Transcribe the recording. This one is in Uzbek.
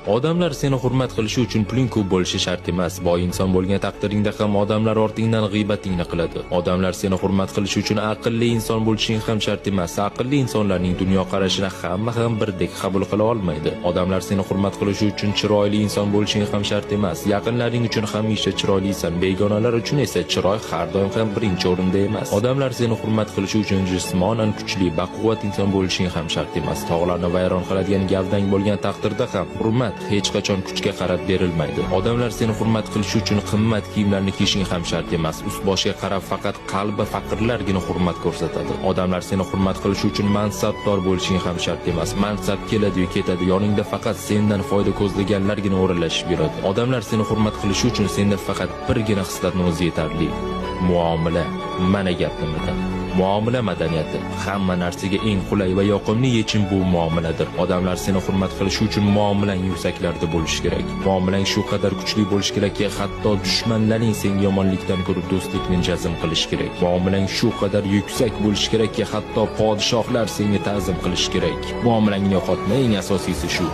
Odamlar seni hurmat qilishi uchun puling ko'p bo'lishi shart emas. Boy inson bo'lgan taqdiringda ham odamlar ortingdan g'iybatingni qiladi. Odamlar seni hurmat qilishi uchun aqlli inson bo'lishing ham shart emas. Aqlli insonlarning dunyoqarashini hamma ham birdek qabul qila olmaydi. Odamlar seni hurmat qilishi uchun chiroyli inson bo'lishing ham shart emas. Yaqinlaring uchun hamisha chiroylisan, begonalar uchun esa chiroy har doim ham birinchi o'rinda emas. Odamlar seni hurmat qilishi uchun jismonan kuchli, baquvvat inson bo'lishing ham shart emas. Tog'larni vayron qiladigan gavdang bo'lgan taqdirda ham hurmat hech qachon kuchga qarab berilmaydi. Odamlar seni hurmat qilishi uchun qimmat kiyimlarni kiyishing ham shart emas. Ust boshga qarab faqat qalbi faqirlargina hurmat ko'rsatadi. Odamlar seni hurmat qilishi uchun mansabdor bo'lishing ham shart emas. Mansab keladi-yu ketadi, yoningda faqat sendan foyda ko'zlaganlargina o'ralashib yuradi. Odamlar seni hurmat qilishi uchun senda faqat birgina xislatni o'zi yetarli. Muomala. Mana gap nimada. Muomala madaniyati. Hamma narsaga eng qulay va yoqimli yechim bu muomaladir. Odamlar seni hurmat qilishi uchun muomalang yuksaklarda bo'lishi kerak. Muomalang shu qadar kuchli bo'lishi kerakki, hatto dushmanlaring senga yomonlikdan ko'ra do'stlikni jazm qilishi kerak. Muomalang shu qadar yuksak bo'lishi kerakki, hatto podshohlar senga ta'zim qilishi kerak. Muomalangni yo'qotma, eng asosiysi shu.